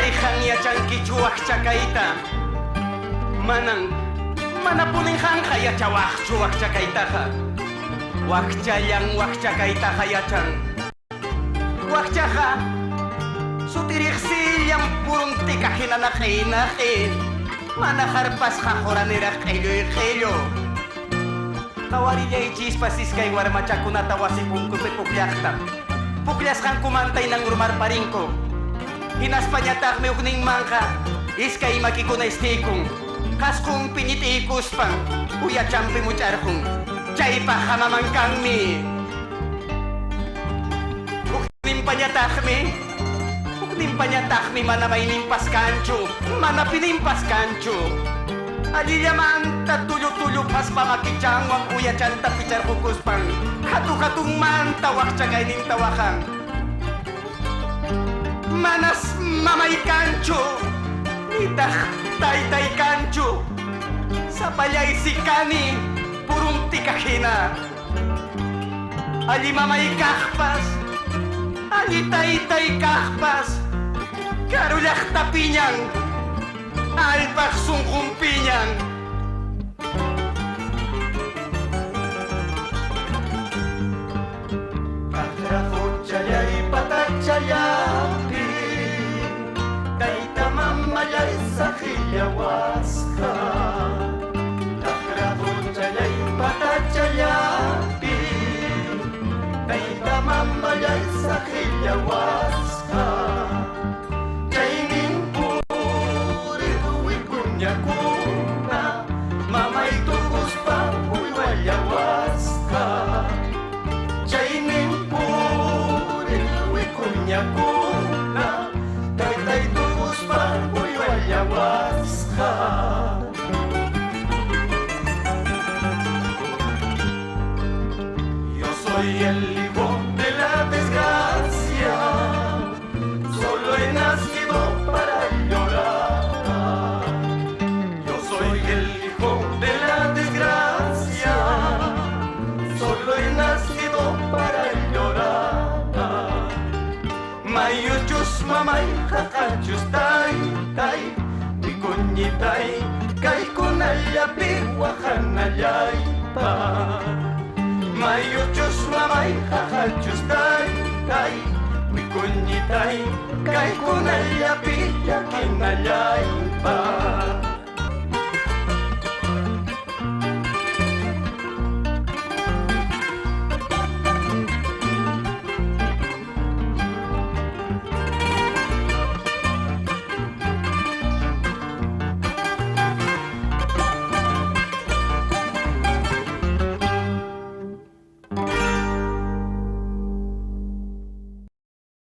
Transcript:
Mayqan yachankichu wakcha kayta? Manan, manapunin qanqa yachawaqchu wakcha kaytaqa. Wakchallan wakcha kaytaqa yachan. Wakchaqa sutiriqsillan purun tika hina naq'i naq'i, mana harpasqa quraniraq q'illuy q'illu. Qawarillaychispas iskay warmachakunata wasi punkupi pukllaqta. Pukllasqankumanta hinan urmarparinku. Hinaspañataqmi hukninmanqa iskay makikuna istiykun, qasqunpi ñit'iykuspan uyachanpi much'arqun. Chaypaqqa maman kanmi. Hukninpañataqmi, hukninpañataqmi mana mayninpas kanchu, mana pininpas kanchu. Allillamanta tullu-tullu phaspa makichanwan uyachanta picharqukuspan hatu-hatunmanta wakcha kayninta waqan. Manas mamay kanchu, nitaq taytay kanchu. Sapallaysi kani purun tika hina. Alli mamay kaqpas, alli taytay kaqpas, karu llaqtapiñan, allpaq sunqunpiñan. Paqra quchallay patachallapi, tayta mamallay saqillawasqa. Taqra quchallay patachallapi, tayta mamallay saqillawasqa. Chaynin puriq wikuñakuna, mamay tukuspa uywallawasqa. Chaynin puriq wikuñakuna, taytay tukuspa uywallawasqa. Yo soy el hijo de la desgracia, solo he nacido para llorar. Yo soy el hijo de la desgracia, solo he nacido para llorar. Mayuchus mamay qaqachus taytay, wikuñitay, kaykunallapi waqanallaypaq. Mayuchus mamay qaqachus taytay, wikuñitay, kaykunallapi llakinallaypaq.